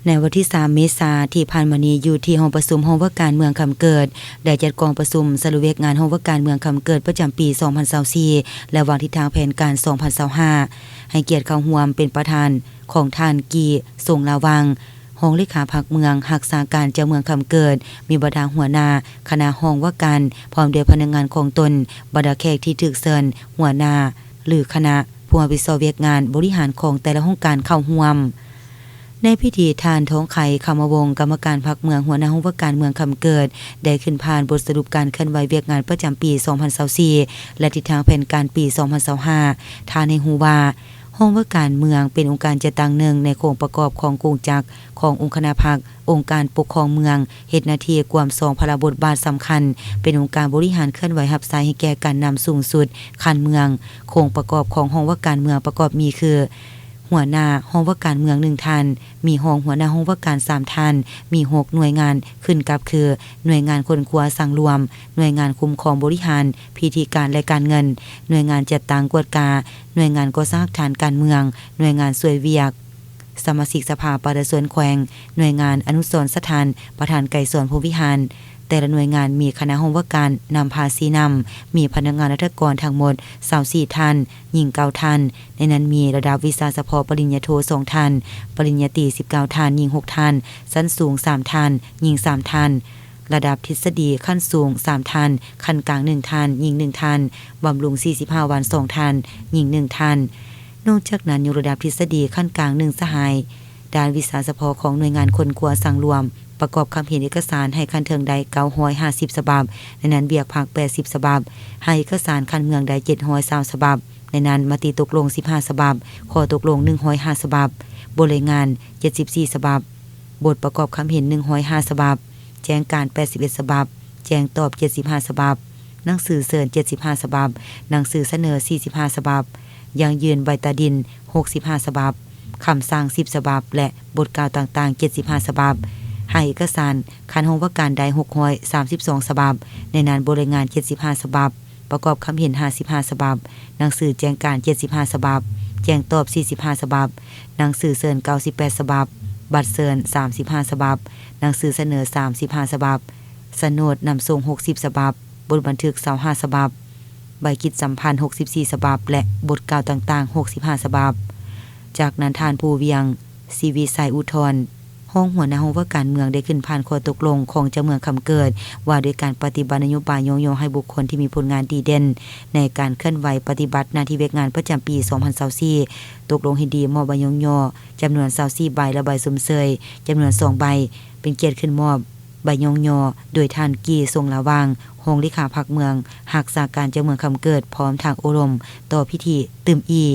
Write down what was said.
ໃນວັນທີສາມ ເມສາ ທີ່ຜ່ານມານີ້ ຢູ່ທີ່ຫ້ອງປະຊຸມຫ້ອງວ່າການເມືອງຄຳເກີດ ໄດ້ຈັດກອງປະຊຸມສະຫຼຸບວຽກງານຫ້ອງວ່າການເມືອງຄຳເກີດປະຈຳປີສອງພັນຊາວສີ່ ແລະ ວາງທິດທາງແຜນການສອງພັນຊາວຫ້າ ໃຫ້ກຽດເຂົ້າຮ່ວມເປັນປະທານຂອງທ່ານ ກີ່ ຊົງລາວັງ ຮອງເລຂາພັກເມືອງ ຮັກສາການເຈົ້າເມືອງຄຳເກີດ, ມີບັນດາຫົວໜ້າຄະນະຫ້ອງວ່າການ ພ້ອມດ້ວຍພະນັກງານຂອງຕົນ, ບັນດາແຂກທີ່ຖືກເຊີນ, ຫົວໜ້າ ຫຼື ຄະນະຜູ້ຮັບຜິດຊອບວຽກງານບໍລິຫານຂອງແຕ່ລະຫ້ອງການເຂົ້າຮ່ວມ. ໃນພິທີ ທ່ານ ທອງໄຄ ຄຳມະວົງ ກຳມະການພັກເມືອງ ຫົວໜ້າຫ້ອງວ່າການເມືອງຄຳເກີດ ໄດ້ຂຶ້ນຜ່ານບົດສະຫຼຸບການເຄື່ອນໄຫວວຽກງານປະຈຳປີສອງພັນຊາວສີ່ ແລະ ທິດທາງແຜນການປີສອງພັນຊາວຫ້າ ທ່ານໃຫ້ຮູ້ວ່າ ຫ້ອງວ່າການເມືອງເປັນອົງການຈັດຕັ້ງໜຶ່ງໃນໂຄງປະກອບຂອງກົງຈັກຂອງອົງຄະນະພັກ, ອົງການປົກຄອງເມືອງ, ເຮັດໜ້າທີ່ກວມສອງພາລະບົດບາດສຳຄັນ, ເປັນອົງການບໍລິຫານເຄື່ອນໄຫວຮັບໃຊ້ໃຫ້ແກ່ການນຳສູງສຸດຂັ້ນເມືອງ. ໂຄງປະກອບຂອງຫ້ອງວ່າການເມືອງປະກອບມີຄື ຫົວໜ້າຫ້ອງວ່າການເມືອງໜຶ່ງທ່ານ, ມີຮອງຫົວໜ້າຫ້ອງວ່າການສາມທ່ານ, ມີຫົກໜ່ວຍງານຂຶ້ນກັບຄື ໜ່ວຍງານຄົ້ນຄວ້າສັງລວມ, ໜ່ວຍງານຄຸ້ມຄອງບໍລິຫານ, ພິທີການ ແລະ ການເງິນ, ໜ່ວຍງານຈັດຕັ້ງກວດກາ, ໜ່ວຍງານກໍ່ສ້າງຮາກຖານການເມືອງ, ໜ່ວຍງານຊ່ວຍວຽກ ສະມາຊິກສະພາປະຊາຊົນແຂວງ, ໜ່ວຍງານອະນຸສອນສະຖານ, ປະທານໄກສອນພົມວິຫານ. ແຕ່ລະໜ່ວຍງານມີຄະນະຫ້ອງວ່າການນຳພາຊີ້ນຳ, ມີພະນັກງານລັດຖະກອນທັງໝົດຊາວສີ່ທ່ານ, ຍິງເກົ້າທ່ານ, ໃນນັ້ນມີລະດັບວິຊາສະເພາະປະລິນຍາໂທສອງທ່ານ, ປະລິນຍາຕີສິບເກົ້າທ່ານ, ຍິງຫົກທ່ານ, ຊັ້ນສູງສາມທ່ານ, ຍິງສາມທ່ານ, ລະດັບທິດສະດີຂັ້ນສູງສາມທ່ານ, ຂັ້ນກາງໜຶ່ງທ່ານ, ຍິງໜຶ່ງທ່ານ, ບຳລຸງສີ່ສິບຫ້າວັນສອງທ່ານ, ຍິງໜຶ່ງທ່ານ. ນອກຈາກນັ້ນ ຍົກລະດັບທິດສະດີຂັ້ນກາງໜຶ່ງສະຫາຍ ດ້ານວິຊາສະເພາະຂອງໜ່ວຍງານຄົ້ນຄວ້າສັງລວມ ປະກອບຄຳເຫັນເອກະສານໃຫ້ຂັ້ນເທິງໄດ້ເກົ້າຮ້ອຍຫ້າສິບສະບັບ, ໃນນັ້ນວຽກພັກແປດສິບສະບັບ, ໃຫ້ເອກະສານຂັ້ນເມືອງໄດ້ເຈັດຮ້ອຍຊາວສະບັບ, ໃນນັ້ນມະຕິຕົກລົງສິບຫ້າສະບັບ, ຂໍ້ຕົກລົງໜຶ່ງຮ້ອຍຫ້າສະບັບ, ບົດລາຍງານເຈັດສິບສີ່ສະບັບ, ບົດປະກອບຄຳເຫັນໜຶ່ງຮ້ອຍຫ້າສະບັບ, ແຈ້ງການແປດສິບເອັດສະບັບ, ແຈ້ງຕອບເຈັດສິບຫ້າສະບັບ, ໜັງສືເຊີນເຈັດສິບຫ້າສະບັບ, ໜັງສືສະເໜີສີ່ສິບຫ້າສະບັບ, ຢັ້ງຢືນໃບຕາດິນຫົກສິບຫ້າສະບັບ, ຄຳສັ່ງສິບສະບັບ ແລະ ບົດກ່າວຕ່າງໆເຈັດສິບຫ້າສະບັບ, ໃຫ້ເອກະສານຂັ້ນຫ້ອງວ່າການໄດ້ຫົກຮ້ອຍສາມສິບສອງສະບັບ, ໃນນັ້ນບົດລາຍງານເຈັດສິບຫ້າສະບັບ, ປະກອບຄຳເຫັນຫ້າສິບຫ້າສະບັບ, ໜັງສືແຈ້ງການເຈັດສິບຫ້າສະບັບ, ແຈ້ງຕອບສີ່ສິບຫ້າສະບັບ, ໜັງສືເຊີນເກົ້າສິບແປດສະບັບ, ບັດເຊີນສາມສິບຫ້າສະບັບ, ໜັງສືສະເໜີສາມສິບຫ້າສະບັບ, ສະໂໜດນຳສົ່ງຫົກສິບສະບັບ, ບົດບັນທຶກຊາວຫ້າສະບັບ, ໃບກິດສຳພັນຫົກສິບສີ່ສະບັບ ແລະ ບົດກ່າວຕ່າງໆຫົກສິບຫ້າສະບັບ. ຈາກນັ້ນ ທ່ານ ພູວຽງ ສີວິໄຊ ອຸທອນ ຮອງຫົວໜ້າຫ້ອງວ່າການເມືອງ ໄດ້ຂຶ້ນຜ່ານຂໍ້ຕົກລົງຂອງເຈົ້າເມືອງຄຳເກີດ ວ່າດ້ວຍການປະຕິບັດນະໂຍບາຍຍ້ອງຍໍໃຫ້ບຸກຄົນທີ່ມີຜົນງານດີເດັ່ນໃນການເຄື່ອນໄຫວປະຕິບັດໜ້າທີ່ວຽກງານປະຈຳປີສອງພັນຊາວສີ່ ຕົກລົງເຫັນດີມອບໃບຍ້ອງຍໍຈຳນວນຊາວສີ່ໃບ ແລະ ໃບຊົມເຊີຍຈຳນວນສອງໃບ, ເປັນກຽດຂຶ້ນມອບ ໃບຍ້ອງຍໍໂດຍທ່ານ ກີ່ ຊົງລາວັງ ຮອງເລຂາພັກເມືອງ ຮັກສາການເຈົ້າເມືອງຄຳເກີດ ພ້ອມທັງໂອ້ລົມຕໍ່ພິທີຕື່ມອີກ.